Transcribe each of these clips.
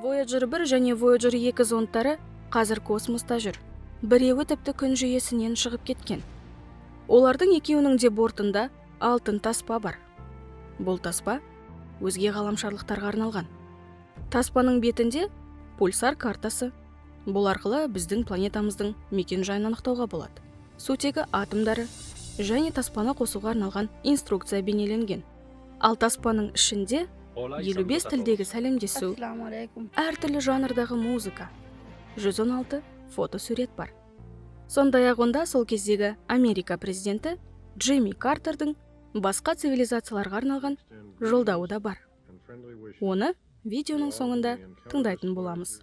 Voyager 1 және Voyager 2 зондтары қазір космоста жүр. Біреуі тіпті күн жүйесінен шығып кеткен. Олардың екеуінің де бортында алтын таспа бар. Бұл таспа өзге ғаламшарлықтарға арналған. Таспаның бетінде пульсар картасы. Бұл арқылы біздің планетамыздың мекен-жайын анықтауға болады. Сутегі атомдары және таспаны қосуға арналған инструкция бейнеленген. Ал таспаның ішінде Hola y 55 saludos a тілдегі todos. Сәлемдесу, Ассаламу алейкум. Әртүрлі жанрдағы музыка, 116 фотосурет бар. Сондай-ақ онда сол кездегі Америка президенті Джимми Картердің басқа цивилизацияларға арналған жолдауы да бар. Оны видеоның соңында тыңдайтын боламыз.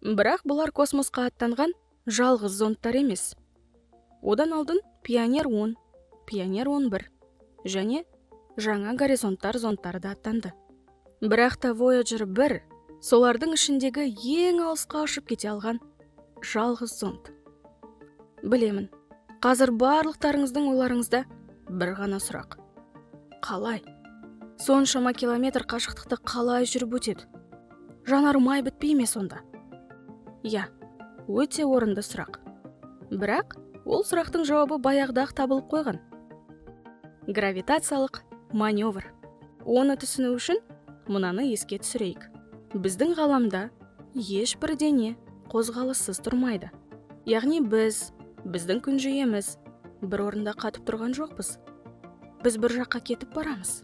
Бірақ бұлар космосқа аттанған жалғыз зондтар емес. Одан алдын Пионер 10, Пионер 11 және Жаңа горизонттар зондтары да аттанды. Бірақ та Voyager 1 солардың ішіндегі ең алысқа ұшып кете алған жалғыз зонд. Білемін, қазір барлықтарыңыздың ойларыңызда бір ғана сұрақ: қалай? Соншама километр қашықтықты қалай жүріп өтеді? Жанармай бітпей ме сонда? Иә, өте орынды сұрақ. Бірақ ол сұрақтың жауабы баяғыда ақ табылып қойған: гравитациялық маневр. Оны түсіну үшін мынаны еске түсірейік: біздің ғаламда ешбір дене қозғалыссыз тұрмайды. Яғни біз, біздің күн жүйеміз бір орында қатып тұрған жоқпыз, біз бір жаққа кетіп барамыз.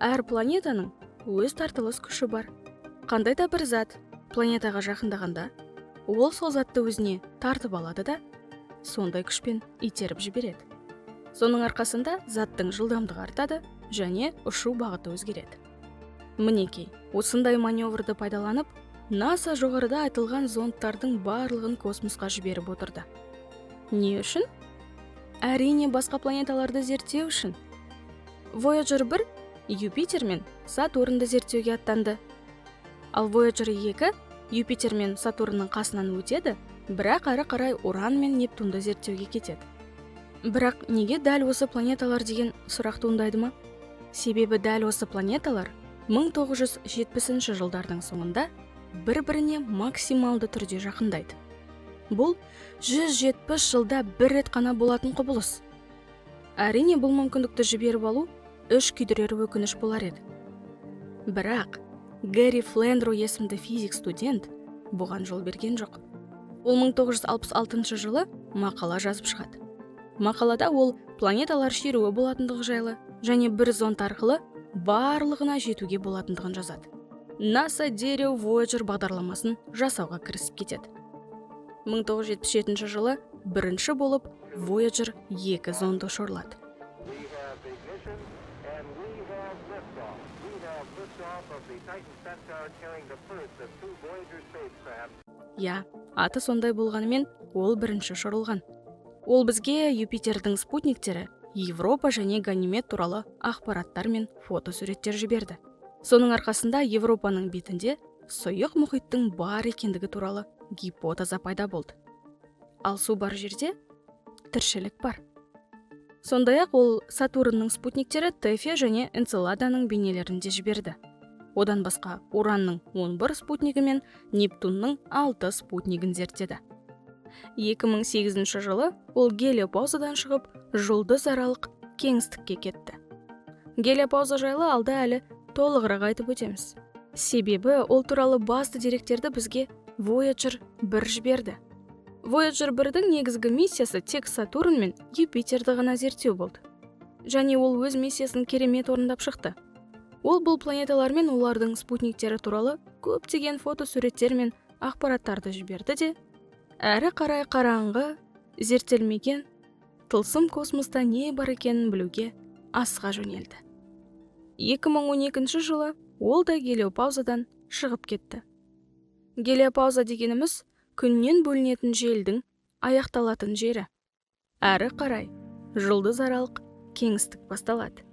Әр планетаның өз тартылыс күші бар. Қандай да бір зат планетаға жақындағанда, ол сол затты өзіне тартып алады да, сондай күшпен итеріп жібереді. Соның арқасында заттың жылдамдығы артады және ұшу бағыты өзгереді. Мінекей, осындай маневрді пайдаланып, НАСА жоғарыда айтылған зондтардың барлығын космосқа жіберіп отырды. Не үшін? Әрине, басқа планеталарды зерттеу үшін. Voyager 1 Юпитер мен Сатурнды зерттеуге аттанды. Ал Voyager 2 Юпитер мен Сатурнның қасынан өтеді, бірақ әрі қарай Уран мен Нептунды зерттеуге кетеді. Бірақ неге дәл осы планеталар деген сұрақ туындайды ма? Себебі дәл осы планеталар 1970 жылдардың соңында бір-біріне максималды түрде жақындайды. Бұл 170 жылда бір рет қана болатын құбылыс. Әрине, бұл мүмкіндікті жіберіп алу іш күйдірер өкініш болар еді. Бірақ Гэри Флендро есімді физик студент бұған жол берген жоқ. Ол 1966 жылы мақала жазып шығады. Мақалада ол планеталар шеруі болатындығы жайлы және бір зонд арқылы барлығына жетуге болатындығын жазады. НАСА дереу Voyager бағдарламасын жасауға кірісіп кетеді. 1977 жылы бірінші болып Voyager 2 зонды ұшырылады. We have ignition and we have liftoff. We have liftoff of the Titan Centaur carrying the first of two Voyager spacecraft. Иә, аты сондай болғанымен, ол бірінші ұшырылған. Ол бізге Юпитердің спутниктері Европа және Ганимед туралы ақпараттар мен фотосуреттер жіберді. Соның арқасында Европаның бетінде сұйық мұхиттың бар екендігі туралы гипотеза пайда болды. Ал су бар жерде тіршілік бар. Сондай ақ ол Сатурнның спутниктері Тефия және Энцеладаның бейнелерін де жіберді. Одан басқа Уранның 11 спутнигі мен Нептунның 6 спутнигін зерттеді. 2008 жылы ол гелиопаузадан шығып, жұлдызаралық кеңістікке кетті. Гелиопауза жайлы алда әлі толығырақ айтып өтеміз, себебі ол туралы басты деректерді бізге Voyager 1 жіберді. Voyager 1-дің негізгі миссиясы тек Сатурн мен Юпитерді ғана зерттеу болды. Және ол өз миссиясын керемет орындап шықты. Ол бұл планеталар мен олардың спутниктері туралы көптеген фотосуреттер мен ақпараттарды жіберді де, әрі қарай қараңғы, зерттелмеген тылсым космоста не бар екенін білуге асыға жөнелді. 2012 жылы ол да гелиопаузадан шығып кетті. Гелиопауза дегеніміз – күннен бөлінетін желдің аяқталатын жері. Әрі қарай жұлдызаралық кеңістік басталады.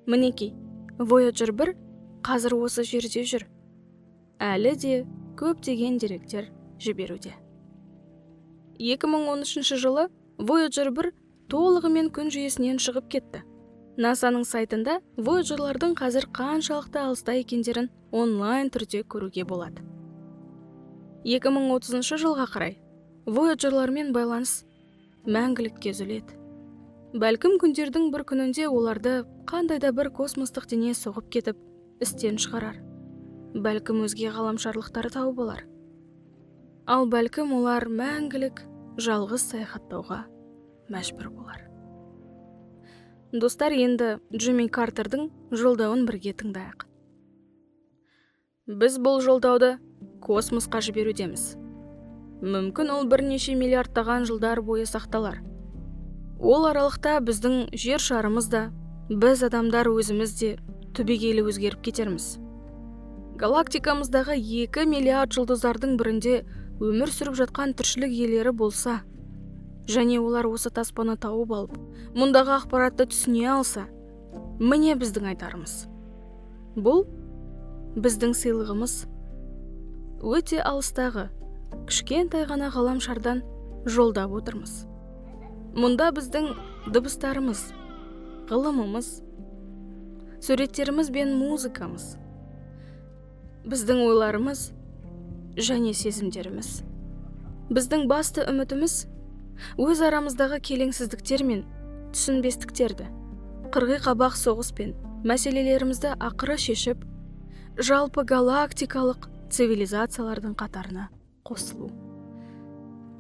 Мінекей, Voyager 1 қазір осы жерде жүр, әлі де көптеген деректер жіберуде. 2013 жылы Voyager 1 толығымен күн жүйесінен шығып кетті. НАСАның сайтында Voyager'лардың қазір қаншалықты алыста екендерін онлайн түрде көруге болады. 2030 жылға қарай Voyager'лармен байланыс мәңгілікке үзіледі. Бәлкім, күндердің бір күнінде оларды қандай да бір космостық дене соғып кетіп, істен шығарар. Бәлкім, өзге ғаламшарлықтары тауып алар. Ал бәлкім, олар мәңгілік жалғыз саяхаттауға мәжбүр болар. Достар, енді Джимми Картердің жолдауын бірге тыңдайық. Біз бұл жолдауды космосқа жіберудеміз. Мүмкін, ол бірнеше миллиардтаған жылдар бойы сақталар. Ол аралықта біздің жер шарымыз да, біз, адамдар, өзіміз де түбегейлі өзгеріп кетерміз. Галактикамыздағы 2 миллиард жұлдыздардың бірінде өмір сүріп жатқан тіршілік иелері болса және олар осы таспаны тауып алып, мұндағы ақпаратты түсіне алса, міне, біздің айтарымыз: бұл біздің сыйлығымыз. Өте алыстағы кішкентай ғана ғаламшардан жолдап отырмыз. Мұнда біздің дыбыстарымыз, ғылымымыз, суреттеріміз бен музыкамыз, біздің ойларымыз және сезімдеріміз. Біздің басты үмітіміз – өз арамыздағы келеңсіздіктер мен түсінбестіктерді, қырғи қабақ соғыс пен мәселелерімізді ақыры шешіп, жалпы галактикалық цивилизациялардың қатарына қосылу.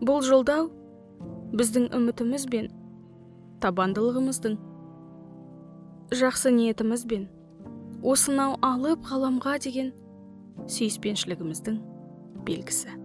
Бұл жолдау біздің үмітіміз бен табандылығымыздың, жақсы ниетіміз бен осынау алып ғаламға деген сүйіспеншілігіміздің белгісі.